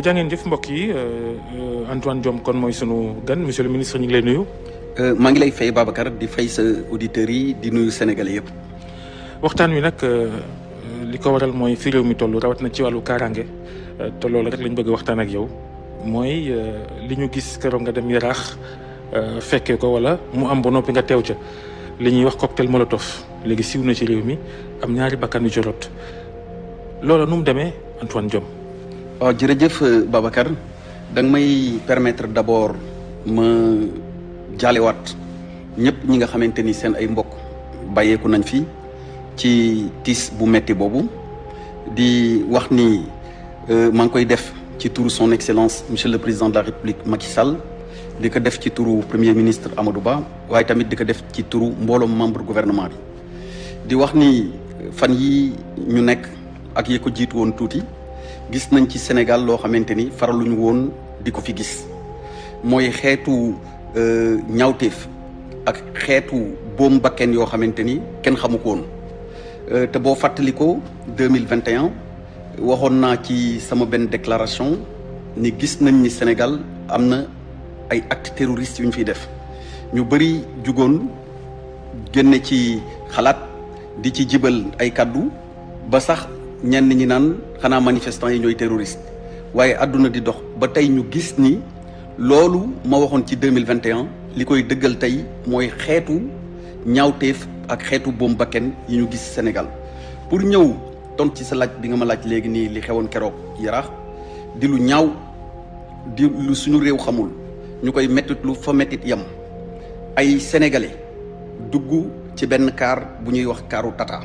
jàngeen jëf mbokk yi Antoine Diome kon mooy sunu gan monsieur le ministre ñu ngi lay nuyu. maa ngi lay fay Babacar di fay sa auditeurs yi di nuyu sénégalais yëpp. waxtaan wi nag li ko waral mooy fi réew mi toll rawat na ci wàllu kaaraange te loolu rek lañ bëgg waxtaan ak yow mooy li ñu gis keroog nga dem yaraax fekkee ko wala mu am ba noppi nga teew ca li ñuy wax cocktail molotov léegi siiw na ci réew mi am ñaari bakkan yu ci rot loolu nu mu demee Antoine Diome. waaw jërëjëf Babacar da nga may permettre d'abord ma jaalewaat ñëpp ñi nga xamante ni seen ay mbokk bàyyeeku nañ fi ci tiis bu metti boobu di wax ni maa ngi koy def ci turu son excellence monsieur le président de la république Macky Sall di ko def ci turu premier ministre Amadou Ba waaye tamit di ko def ci turu mbooloom membre gouvernement bi di wax ni fan yi ñu nekk ak yi ko jiitu woon tuuti gis nañ ci Sénégal loo xamante ni faraluñu woon di ko fi gis mooy xeetu ñaawteef ak xeetu boom bakken yoo xamante ni kenn xamu ko woon te boo fàttalikoo 2021 waxoon naa ci sama benn déclaration ni gis nañ ni Sénégal am na ay actes terroristes yu ñu fiy def ñu bëri jugoon génne ci xalaat di ci jibal ay kàddu ba sax ñenn ñi naan xanaa manifestants yi ñooy terroriste waaye àdduna di dox ba tey ñu gis ni loolu ma waxoon ci 2021 li koy dëggal tey mooy xeetu ñaawteef ak xeetu boom bakken yi ñu gis Sénégal pour ñëw ton ci sa laaj bi nga ma laaj léegi nii li xewoon keroog yaraax di lu ñaaw di lu suñu réew xamul ñu koy mettit lu fa mettit yam ay sénégalais dugg ci benn kaar bu ñuy wax kaaru Tata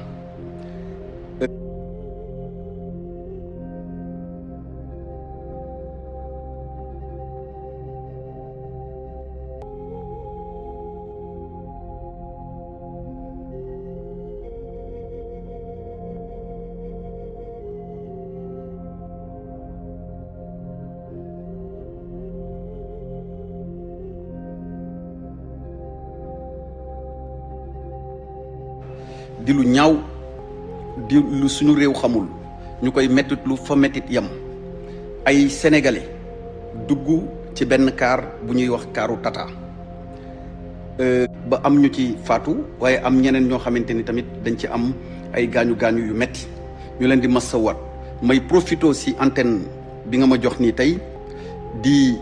di lu ñaaw di lu suñu réew xamul ñu koy mettit lu fa mettit yam ay sénégalais dugg ci benn kaar bu ñuy wax kaaru Tata ba am ñu ci faatu waaye am ñeneen ñoo xamante ni tamit dañ ci am ay gaañu-gaañu yu metti ñu leen di masawaat may profito si antenne bi nga ma jox nii tey di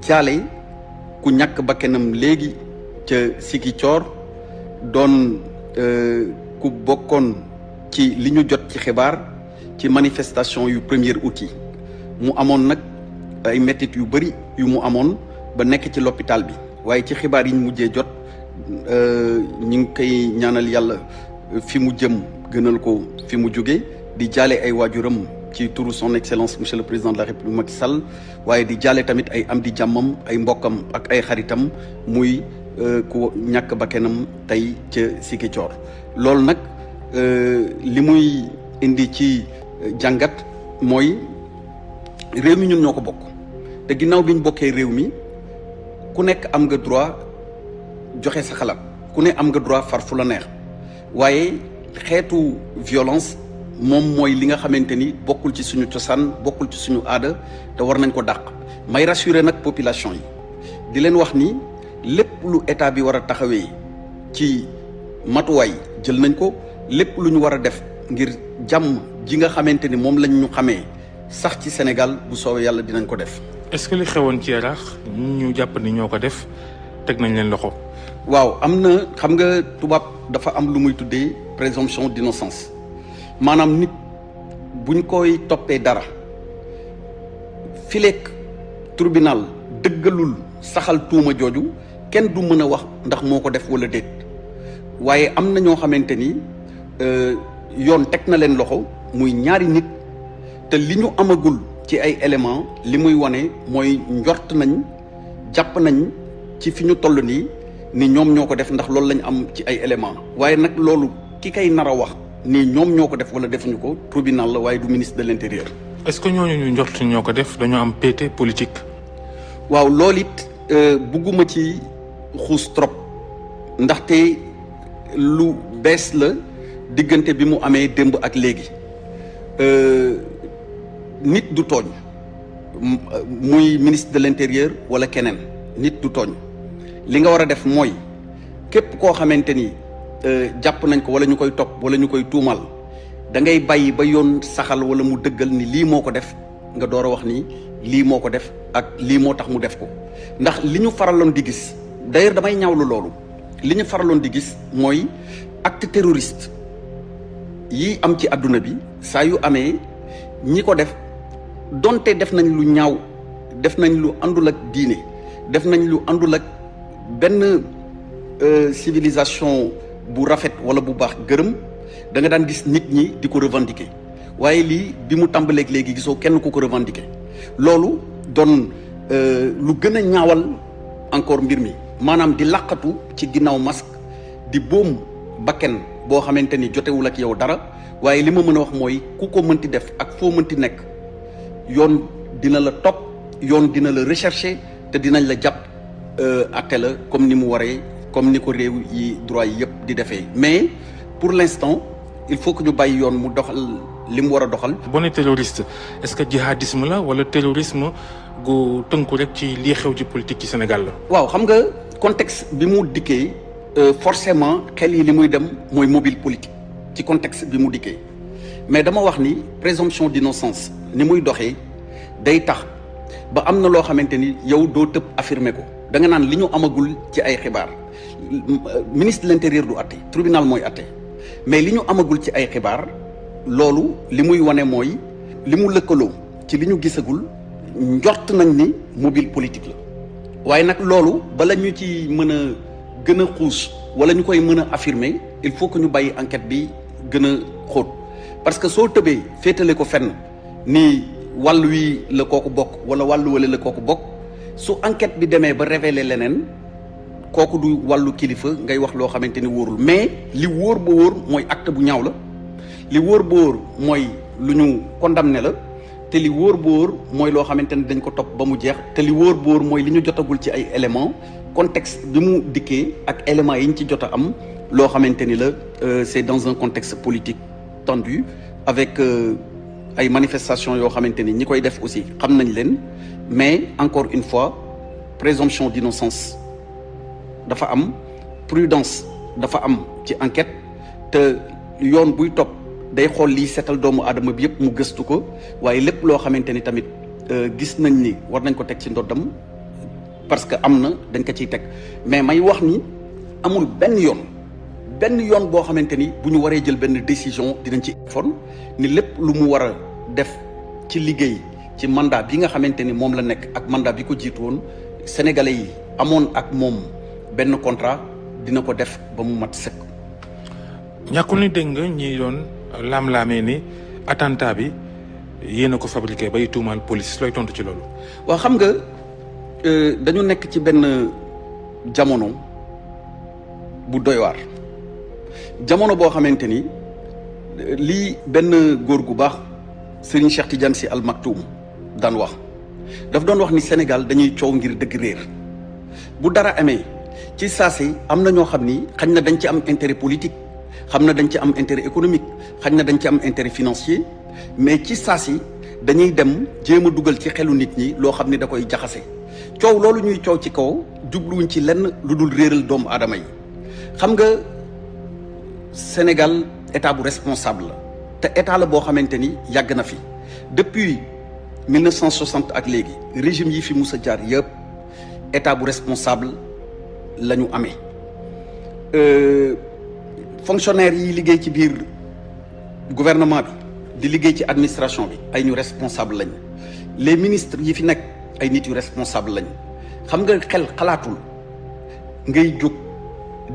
jaale ku ñàkk bakkanam léegi ca Ziguinchor doon ku bokkoon ci li ñu jot ci xibaar ci manifestation yu 1er août yi mu amoon nag ay mettit yu bëri yu mu amoon ba nekk ci l'hôpital bi waaye ci xibaar yi ñu mujjee jot ñu ngi koy ñaanal yàlla fi mu jëm gënal ko fi mu jóge di jaale ay waajuram ci turu son excellence monsieur le président de la république Macky Sall waaye di jaale tamit ay am di jàmmam ay mbokkam ak ay xaritam muy ku ñàkk bakkanam tey ca Ziguinchor loolu nag li muy indi ci jàngat mooy réew mi ñun ñoo ko bokk te ginnaaw bi ñu bokkee réew mi ku nekk am nga droit joxe sa xalaat ku ne am nga droit far fu la neex waaye xeetu violence moom mooy li nga xamante ni bokkul ci suñu cosaan bokkul ci suñu aada te war nañ ko dàq may rassurer nag population yi di leen wax ni lépp lu état bi war a taxawee ci matuwaay jël nañ ko lépp lu ñu war a def ngir jàmm ji nga xamante ni moom lañ ñu xamee sax ci Sénégal bu soobee yàlla dinañ ko def. est-ce que li xewoon ci yaraax ñu jàpp ni ñoo ko def teg nañ leen loxo. waaw am na xam nga tubaab dafa am lu muy tuddee présomption d'innocence maanaam nit buñ koy toppee dara fileek tribunal dëggalul saxal tuuma jooju kenn du mën a wax ndax moo ko def wala déet waaye am na ñoo xamante ni yoon teg na leen loxo muy ñaari nit te li ñu amagul ci ay éléments li muy wane mooy njort nañ jàpp nañ ci fi ñu toll nii ni ñoom ñoo ko def ndax loolu lañ am ci ay éléments waaye nag loolu ki kay nar a wax ni ñoom ñoo ko def wala defuñu ko tribunal la waaye du ministre de l'intérieur. est-ce que ñooñu ñu njort ñoo ko def dañoo am pété politique. waaw loolu it bugguma ci xuus trop ndaxte lu bees la diggante bi mu amee démb ak léegi nit du tooñ muy ministre de l'intérieur wala keneen nit du tooñ li nga war a def mooy képp koo xamante ni jàpp nañ ko wala ñu koy topp wala ñu koy tuumal da ngay bàyyi ba yoon saxal wala mu dëggal ni lii moo ko def nga door a wax ni lii moo ko def ak lii moo tax mu def ko ndax li ñu faraloon di gis d'ailleurs damay ñaawlu loolu li ñu faraloon di gis mooy acte terroriste yi am ci àdduna bi saa yu amee ñi ko def donte def nañ lu ñaaw def nañ lu àndul ak diine def nañ lu àndul ak benn civilisation bu rafet wala bu baax gërëm da nga daan gis nit ñi di ko revendiquer waaye lii bi mu tàmbaleeg léegi gisoo kenn ku ko revendiquer loolu doon lu gën a ñaawal encore mbir mi maanaam di laqatu ci ginnaaw masque di boom bakken boo xamante ni jotewul ak yow dara waaye li ma mën a wax mooy ku ko mënti def ak foo mënti nekk yoon dina la topp yoon dina la rechercher te dinañ la jàpp atte la comme ni mu waree comme ni ko réew yi droit yi yëpp di defee mais pour l'instant il faut que ñu bàyyi yoon mu doxal li mu war a doxal. boo nee terroriste est-ce que jihadisme la wala terrorisme gu tënku rek ci lii xew ci politique ci Sénégal la. waaw xam nga contexte bi mu dikkee forcément xel yi li muy dem mooy mobile politique ci contexte bi mu dikkee mais dama wax ni présomption d'innocence ni muy doxee day tax ba am na loo xamante ni yow doo tëb affirmer ko da nga naan li ñu amagul ci ay xibaar ministre de l'intérieur du atte tribunal mooy atte mais li ñu amagul ci ay xibaar loolu li muy wane mooy li mu lëkkaloo ci li ñu gisagul njort nañ ni mobile politique la waaye nag loolu bala ñu ci mën a gën a xuus wala ñu koy mën a affirmer il faut que ñu bàyyi enquête bi gën a xóot parce que soo tëbee féetale ko fenn ni wàll wi la kooku bokk wala wàllu wala la kooku bokk su enquête bi demee ba révéler leneen kooku du wàllu kilifa ngay wax loo xamante ni wóorul mais li wóor ba wóor mooy acte bu ñaaw la li wóor ba wóor mooy lu ñu condamné la te li wóor ba wóor mooy loo xamante ni dañ ko topp ba mu jeex te li wóor ba wóor mooy li ñu jotagul ci ay éléments contexte bi mu dikkee ak éléments yi ñu ci jot a am loo xamante ni la c'est dans un contexte politique tendu avec ay manifestations yoo xamante ni ñi koy def aussi xam nañ leen mais encore une fois présomption d'innocence dafa am prudence dafa am ci enquête te yoon buy topp day xool lii seetal doomu aadama bi yëpp mu gëstu ko waaye lépp loo xamante ni tamit gis nañ ni war nañ ko teg ci ndoddam parce que am na dañ ko ciy teg mais may wax ni amul benn yoon boo xamante ni bu ñu waree jël benn décision dinañ ci fon ni lépp lu mu war a def ci liggéey ci mandat bi nga xamante ni moom la nekk ak mandat bi ko jiitu woon sénégalais yi amoon ak moom benn contrat dina ko def ba mu mat sëkk. ñàkkul ni dégg nga ñi doon laam-laamee ni attentat bi yéen a ko fabriqué bay tuumaal police looy tontu ci loolu. waaw xam nga dañu nekk ci benn jamono bu doy waar jamono boo xamante ni lii benn góor gu baax Serigne Cheikh Tidiane Sy Al Maktoum daan wax daf doon wax ni Sénégal dañuy coow ngir dëgg réer bu dara amee ci saasi am na ñoo xam ni xañ na dañ ci am intérêt politique xam na dañ ci am intérêt économique xañ na dañ ci am intérêt financier mais ci saasi dañuy dem jéem a dugal ci xelu nit ñi loo xam ni da koy jaxase coow loolu ñuy coow ci kaw jubluwuñ ci lenn lu dul réeral doomu aadama yi xam nga Sénégal état bu responsable la te état la boo xamante ni yàgg na fi depuis 1960 ak léegi régime yi fi musa jaar yëpp état bu responsable la ñu amee fonctionnaires yi liggéey ci biir gouvernement bi di liggéey ci administration bi ay ñu responsable lañ les ministres yi fi nekk ay nit yu responsable lañ xam nga xel xalaatul ngay jóg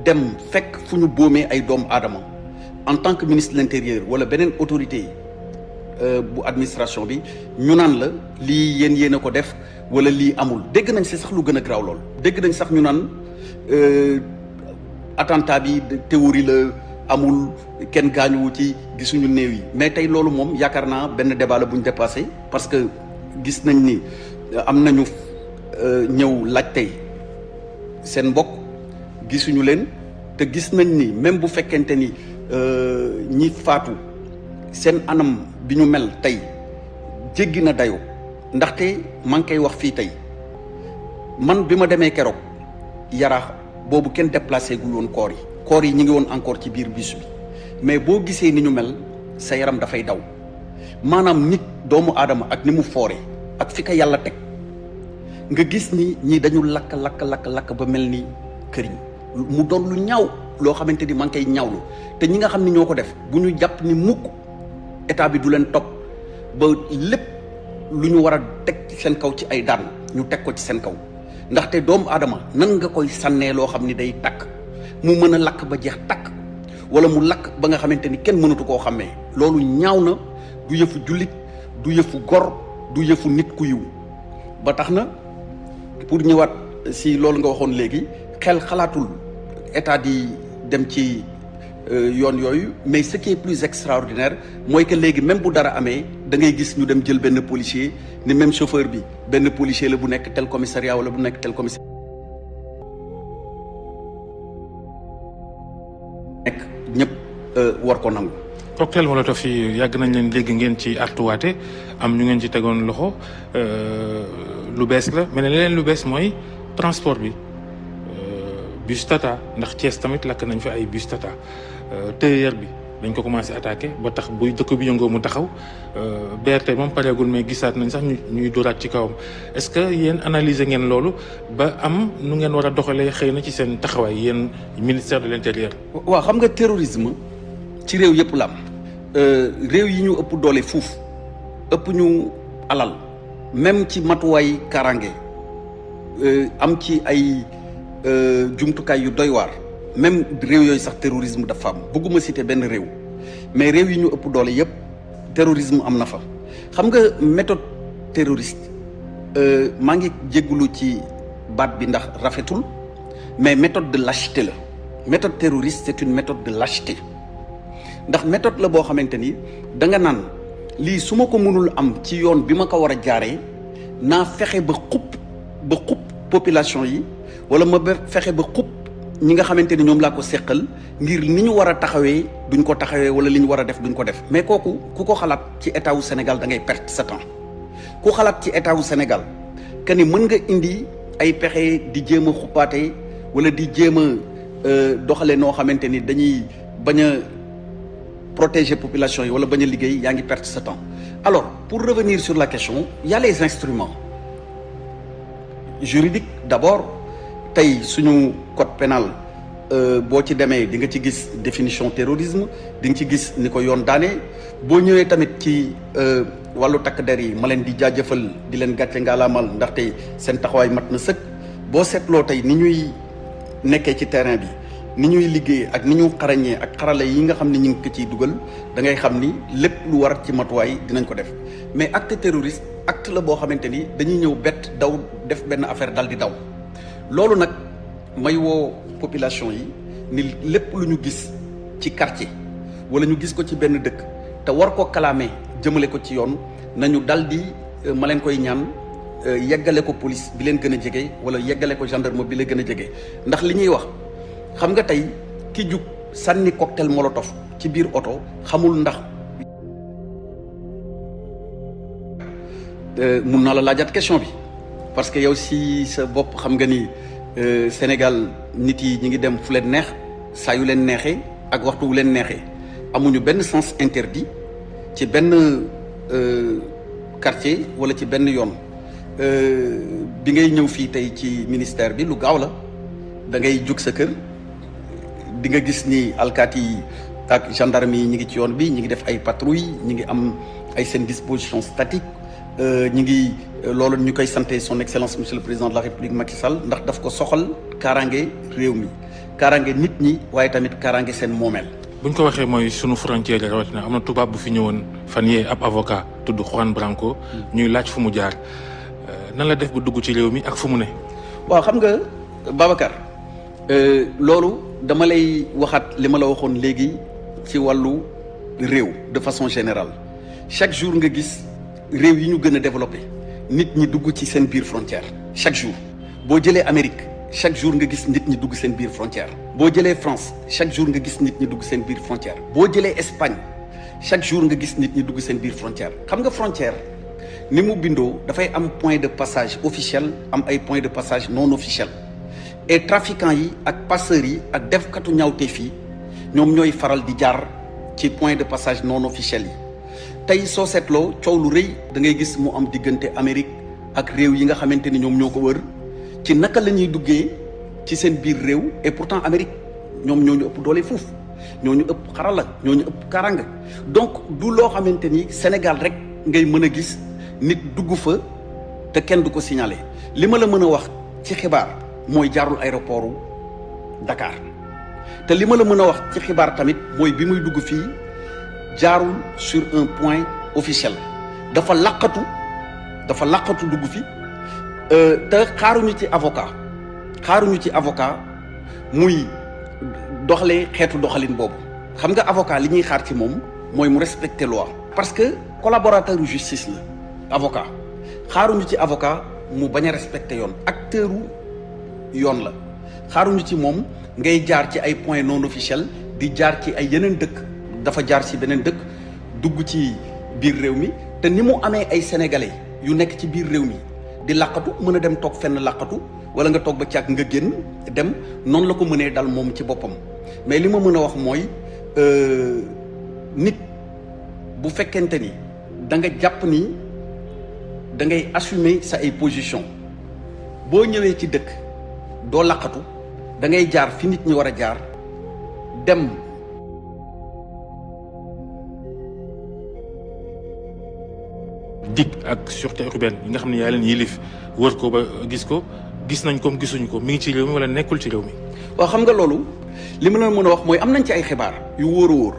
dem fekk fu ñu boomee ay doomu aadama en tant que ministre de l'intérieur wala beneen autorité bu administration bi ñu naan la lii yéen a ko def wala lii amul dégg nañ si sax lu gën a garaaw lool dégg nañ sax ñu naan attentat bi théorie la amul kenn gaañuwu ci gisuñu néew yi mais tey loolu moom yaakaar naa benn débat la bu ñu dépassé parce que gis nañ ni am nañu ñëw laaj tey seen mbokk gisuñu leen te gis nañ ni même bu fekkente ni ñi faatu seen anam bi ñu mel tey jéggi na dayoo ndaxte maa ngi koy wax fii tey man bi ma demee keroog Yaraax boobu kenn déplacé gul woon koor yi ñu ngi woon encore ci biir bus bi mais boo gisee ni ñu mel sa yaram dafay daw maanaam nit doomu aadama ak ni mu foore ak fi ko yàlla teg nga gis ni ñii dañu lakk ba mel ni këriñ mu doon lu ñaaw loo xamante ni maa ngi koy ñaawlu te ñi nga xam ne ñoo ko def bu ñu jàpp ni mukk état bi du leen topp ba lépp lu ñu war a teg ci seen kaw ci ay daan ñu teg ko ci seen kaw ndaxte doomu aadama nan nga koy sànnee loo xam ni day takk mu mën a lakk ba jeex takk wala mu lakk ba nga xamante ni kenn mënatu koo xàmmee loolu ñaaw na du yëfu jullit du yëfu gor du yëfu nit ku yiw ba tax na pour ñëwaat si loolu nga waxoon léegi xel xalaatul état di dem ci yoon yooyu mais ce qui est plus extraordinaire mooy que léegi même bu dara amee da ngay gis ñu dem jël benn policier ni même chauffeur bi benn policier la bu nekk tel commissariat wala bu nekk tel commissariat nekk ñëpp war ko nangu. cocktail molotov yi yàgg nañ leen léegi ngeen ci artuwaate am ñu ngeen ci tegoon loxo lu bees la mais ne leen lu bees mooy transport bi bus Tata ndax Thiès tamit lakk nañ fi ay bus Tata TER bi dañ ko commencé attaqué ba tax buy dëkk bi yëngoo mu taxaw BRT moom pareegul mais gisaat nañ sax ñuy dóoraat ci kawam est-ce que yéen analyser ngeen loolu ba am nu ngeen war a doxalee xëy na ci seen taxawaay yéen ministère de l'intérieur. waaw xam nga terrorisme ci réew yëpp la am réew yi ñu ëpp doole fuuf ëpp ñu alal même ci matuwaay karange am ci ay jumtukaay yu doy waar même réew yooyu sax terrorisme dafa am bëgguma citer benn réew mais réew yi ñu ëpp doole yëpp terrorisme am na fa xam nga méthode terroriste maa ngi jéggulu ci baat bi ndax rafetul mais méthode de lâcheté la méthode terroriste c'est une méthode de lâcheté ndax méthode la boo xamante ni da nga naan lii su ma ko mënul am ci yoon bi ma ko war a jaaree naa fexe ba xupp population yi wala ma fexe ba xupp ñi nga xamante ni ñoom laa ko seqal ngir ni ñu war a taxawee duñ ko taxawee wala li ñu war a def duñ ko def mais kooku ku ko xalaat ci état wu Sénégal da ngay perte sa temps ku xalaat ci état wu Sénégal que ni mën nga indi ay pexe di jéem a xuppaate wala di jéem a doxale noo xamante ni dañuy bañ a protéger population yi wala bañ a liggéey yaa ngi perte sa temps alors pour revenir sur la question il y a les instruments juridiques d'abord tey suñu code pénal boo ci demee di nga ci gis définition terrorisme di nga ci gis ni ko yoon daane boo ñëwee tamit ci wàllu takk der yi ma leen di jaajëfal di leen gàcce ngaalaamal ndaxte seen taxawaay mat na sëkk boo seetloo tey ni ñuy nekkee ci terrain bi ni ñuy liggéey ak ni ñu xarañee ak xarala yi nga xam ne ñu ngi ko ciy dugal da ngay xam ni lépp lu war ci matuwaay dinañ ko def mais acte terroriste acte la boo xamante ni dañuy ñëw bett daw def benn affaire dal di daw loolu nag may woo population yi ni lépp lu ñu gis ci quartier wala ñu gis ko ci benn dëkk te war ko kalaamee jëmale ko ci yoon nañu dal di ma leen koy ñaan yeggale ko police bi leen gën a jege wala yeggale ko gendarme bi la gën a jege ndax li ñuy wax xam nga tey ki jug sànni cocktail molotov ci biir oto xamul ndax mun naa la laajaat question bi parce que yow si sa bopp xam nga ni Sénégal nit yi ñi ngi dem fu leen neex saa yu leen neexee ak waxtu wu leen neexee amuñu benn sens interdit ci benn quartier wala ci benn yoon bi ngay ñëw fii tey ci ministère bi lu gaaw la da ngay jóg sa kër di nga gis ni alkaati yi ak gendarme yi ñi ngi ci yoon bi ñi ngi def ay patrouille ñi ngi am ay seen disposition statique ñi ngi loolu ñu koy santé son excellence monsieur le président de la république Macky Sall ndax daf ko soxal kaaraange réew mi kaaraange nit ñi waaye tamit kaaraange seen moomeel. buñ ko waxee mooy sunu frontière yi rawatina am na tubaab bu fi ñëwoon fan yee ab avocat tudd Juan Branco ñuy laaj fu mu jaar nan la def bu dugg ci réew mi ak fu mu ne. waaw xam nga Babacar loolu dama lay waxaat li ma la waxoon léegi ci wàllu réew de façon générale chaque jour nga gis réew yi ñu gën a développé nit ñi dugg ci seen biir frontière chaque jour boo jëlee Amérique chaque jour nga gis nit ñi dugg seen biir frontière boo jëlee France chaque jour nga gis nit ñi dugg seen biir frontière boo jëlee Espagne chaque jour nga gis nit ñi dugg seen biir frontière xam nga frontière ni mu bindoo dafay am point de passage officiel am ay point de passage non officiel et trafiquants yi ak passeurs yi ak defkatu ñaawteef yi ñoom ñooy faral di jaar ci point de passage non officiel yi tey soo seetloo coow lu rëy da ngay gis mu am diggante Amérique ak réew yi nga xamante ni ñoom ñoo ko wër ci naka la ñuy duggee ci seen biir réew et pourtant Amérique ñoom ñoo ñu ëpp doole foofu ñoo ñu ëpp xarala ñoo ñu ëpp karanga donc du loo xamante ni Sénégal rek ngay mën a gis nit dugg fa te kenn du ko signalé li ma la mën a wax ci xibaar mooy jaarul aéroportu Dakar te li ma la mën a wax ci xibaar tamit mooy bi muy dugg fii jaarul sur un point officiel dafa laqatu dugg fi te xaaruñu ci avocat muy doxalee xeetu doxalin boobu xam nga avocat li ñuy xaar ci moom mooy mu respecter loi parce que collaborateur justice la avocat xaaruñu ci avocat mu bañ a respecter yoon acteur yoon la xaaruñu ci moom ngay jaar ci ay points non officiels di jaar ci ay yeneen dëkk dafa jaar ci beneen dëkk dugg ci biir réew mi te ni mu amee ay sénégalais yu nekk ci biir réew mi di làqatu mën a dem toog fenn làqatu wala nga toog ba càgg nga génn dem noonu la ko mënee dal moom ci boppam mais li ma mën a wax mooy nit bu fekkente ni da nga jàpp ni da ngay assumer sa ay position boo ñëwee ci dëkk doo làqatu da ngay jaar fi nit ñi war a jaar dem DIC ak sûreté urbaine yi nga xam ne yaa leen yilif wër ko ba gis ko gis nañ ko gisuñu ko mi ngi ci réew mi wala nekkul ci réew mi. waaw xam nga loolu li ma la mën a wax mooy am nañ ci ay xibaar yu wóor a wóor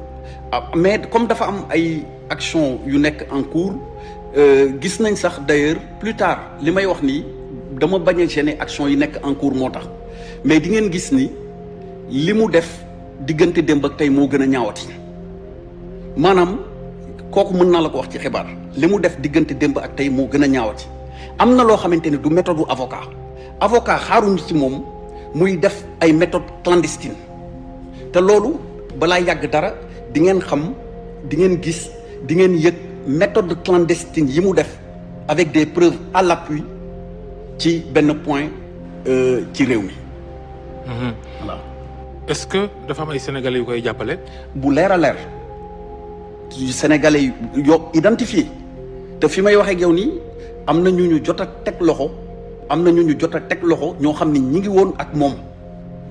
mais comme dafa am ay action yu nekk en cours gis nañ sax d'ailleurs plus tard li may wax nii dama bañ a gêner action yi nekk en cours moo tax mais di ngeen gis ni li mu def diggante démb ak tey moo gën a ñaawati maanaam kooku mën naa la ko wax ci xibaar li mu def diggante démb ak tey moo gën a ñaawati am na loo xamante ni du méthode avocat xaaruñu ci moom muy def ay méthode clandestine te loolu balaa yàgg dara di ngeen xam di ngeen gis di ngeen yëg méthode clandestine yi mu def avec des preuves à l'appui ci benn point ci réew mi. Voilà. Est-ce que dafa am ay sénégalais yu koy jàppale. bu leer a leer sénégalais yo identifié te fi may waxee ak yow nii am na ñu jot a teg loxo. am na ñu jot a teg loxo ñoo xam ni ñi ngi woon ak moom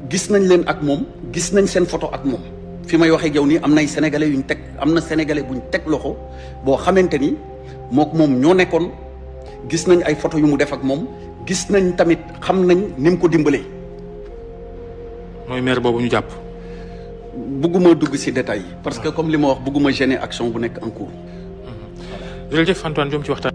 gis nañ leen ak moom gis nañ seen photo ak moom fi may waxee yow nii am na ay sénégalais yuñ teg am na sénégalais buñ teg loxo boo xamante ni mook moom ñoo nekkoon gis nañ ay photo yu mu def ak moom gis nañ tamit xam nañ ni mu ko dimbalee. mooy maire boobu ñu jàpp. bugguma dugg ci détails yi parce que comme li ma wax bugguma gêner action bu nekk en cours. jërëjëf Antoine Diome ci waxtaan.